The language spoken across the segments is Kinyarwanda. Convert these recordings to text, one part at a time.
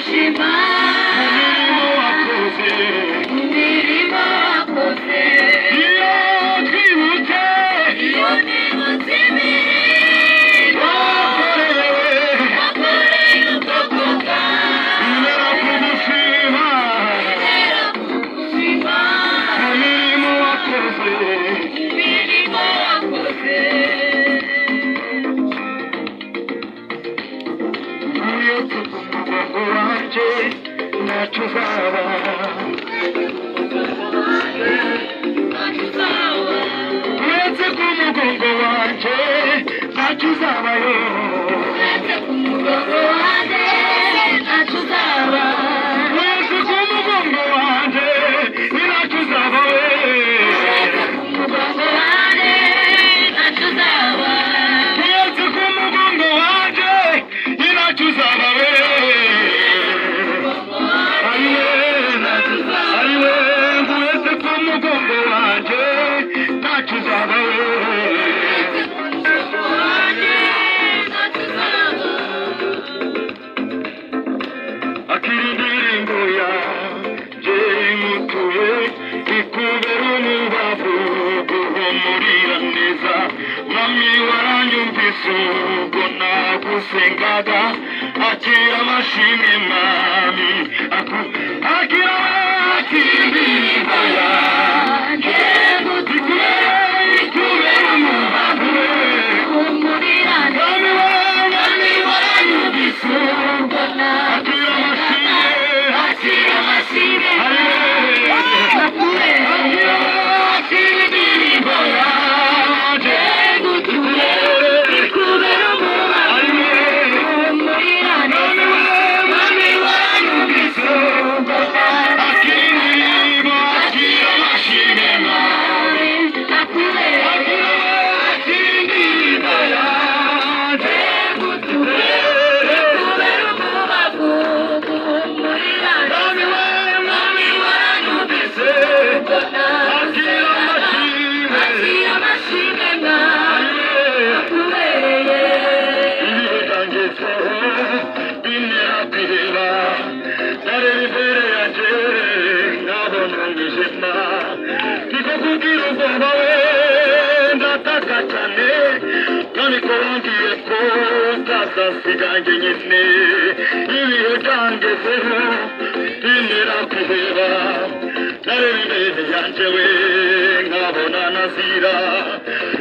Kugushima Imirimo wakoze. Imirimo wakoze. Iyo twibutse. Iyo nibutse imirimo wakoreye. Wakoreye ubwoko bwawe. Bintera kugushima. Bintera kugushima. Imirimo wakoze. Imirimo wakoze. Uretse ku mugongo wanjye ntacyo uzaba. Ntacyo uzaba. Uretse ku mugongo wanjye ntacyo uzabayo. Uretse ku mugongo wanjye ntacyo uzaba. Uretse ku mugongo wanjye ntacyo uzaba we. Uretse ku mugongo wanjye ntacyo uzaba. Uretse ku mugongo wanjye ntacyo uzaba we. Ariwe, ariwe, uretse ku mugongo wanjye ntacyo uzaba we. Uretse ku mugongo wanjye ntacyo uzaba. Akira indirimbo yanjye nkutuye, ikubera umubavu guhumurira neza. Mwami, waranyumvise ubwo nagusengaga. Akira amashimwe, Mwami. Akira, akira indirimbo yanjye ikubera, ikubera umubavu. Humurira. Mwami we, Mwami, waranyumvise ubwo akira amashimwe. Akira amashimwe. Akira, akira indirimbo yanjye Ngutuye ikubera umubavu humurira Mwami we, Mwami, waranyumvise. Akira indirimbo, akira amashimwe, Mwami. Akubera. Akira, akira indirimbo yanjye. Ngutuye ikubera umubavu humurira. Mwami we, Mwami, waranyumvise. Akira amashimwe. Akira amashimwe, Mwami, akubereye. Ibihe byangezeho bintera kwiheba. Nareba imbere yanjye nkabona umwijima, niko kugira ubwoba we, ndataka cyane. None ko wambwiye ko utazasiga njye nyine. Ibihe byangezeho bintera kwiheba. Nareba imbere yanjye we nkabona nazira,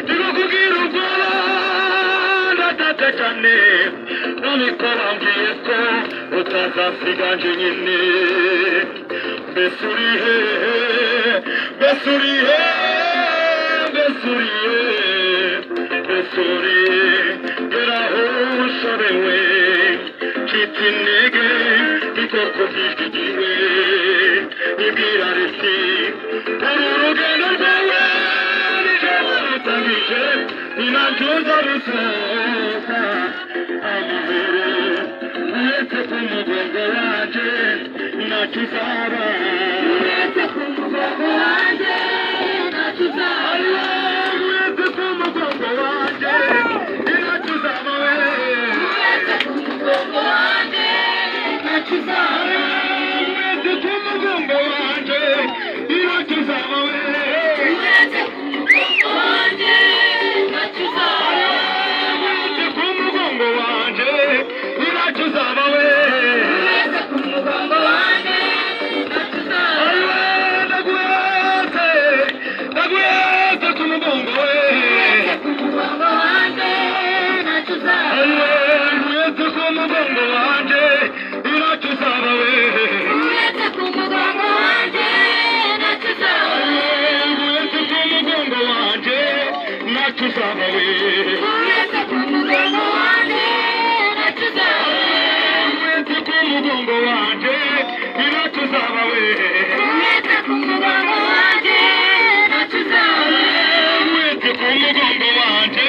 niko kugira ubwoba, ndataka cyane. None ko bambwiye ko utazasiga nje nyine, mbese uri hehe? Mbese uri hehe? Mbese uri hehe? Mbese uri gera aho ushobewe, ncitse intege, niko kubyizigiwe ibwira riti: "Uru rugendo rwawe nije warutangije, ni naryo nzarusoza amahoro." Uretse ku mugongo wanjye ntacyo uzaba. Uretse ku mugongo wanjye ntacyo uzaba. Uretse ku mugongo wanjye ntacyo uzaba we. Uretse ku mugongo wanjye ntacyo uzaba. Uretse ku mugongo wanjye ntacyo uzaba we. Uretse ku mugongo wanjye ntacyo uzaba. Uretse ku mugongo wanjye ntacyo uzaba we. Uretse ku mugongo wanjye ntacyo uzaba. Ariwe, ndaguhetse, ndaguhetse ku mugongo we. Uretse ku mugongo wanjye ntacyo uzaba. Ariwe, uretse ku mugongo wanjye ntacyo uzaba we. Uretse ku mugongo wanjye ntacyo uzaba. Uretse ku mugongo wanjye ntacyo uzaba we. Uretse ku mugongo wanjye ntacyo uzaba. Uretse ku mugongo wanjye ntacyo uzaba we. Uretse ku mugongo wanjye ntacyo uzaba. Uretse ku mugongo wanjye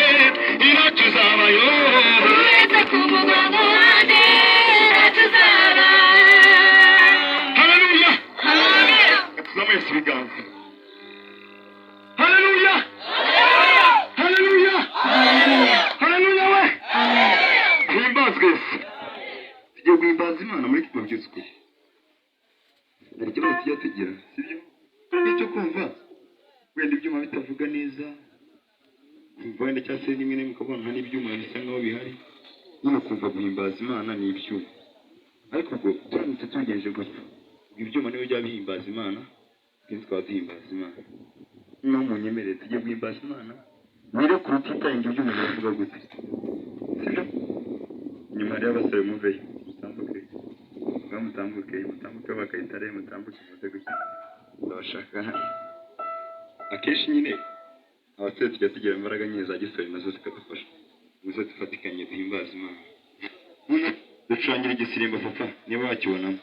ntacyo uzaba yo. Uretse ku mugongo wanjye ntacyo uzaba. Haleluya! Haleluya! Tuzamure ibiganza. Haleluya, haleluya, haleluya we! Himbazwe Yesu! Tugiye guhimbaza Imana. Imana muri mbabwize ukuri, hari ikibazo tujya tugira, sibyo? Icyo kumva wenda ibyuma bitavuga neza, kumva wenda cyangwa se rimwe na rimwe ukabona nta n'ibyuma bisa nkaho bihari nyine, ukumva guhimbaza Imana ni ibyuma. Ariko ubwo turamutse tubigenje gutyo, ubwo ibyuma niba byaba bihimbaza Imana, twese twaba duhimbaza Imana. Noneho munyemerere tujye guhimbaza Imana mwirekure, utitaye ngo ibyuma biravuga gute, sibyo? Inyuma hariyo abasore, muveyo mutambuke, ngaho mutambuke, mutambuke bakayitare, mutambuke muze gutya, ndabashaka. Akenshi nyine abasore tujya tugira imbaraga nyine za gisore, nazo zikadufasha. Muze dufatikanye duhimbaze Imana. Noneho ducurangira igisirimbo, papa, niba wakibonamo.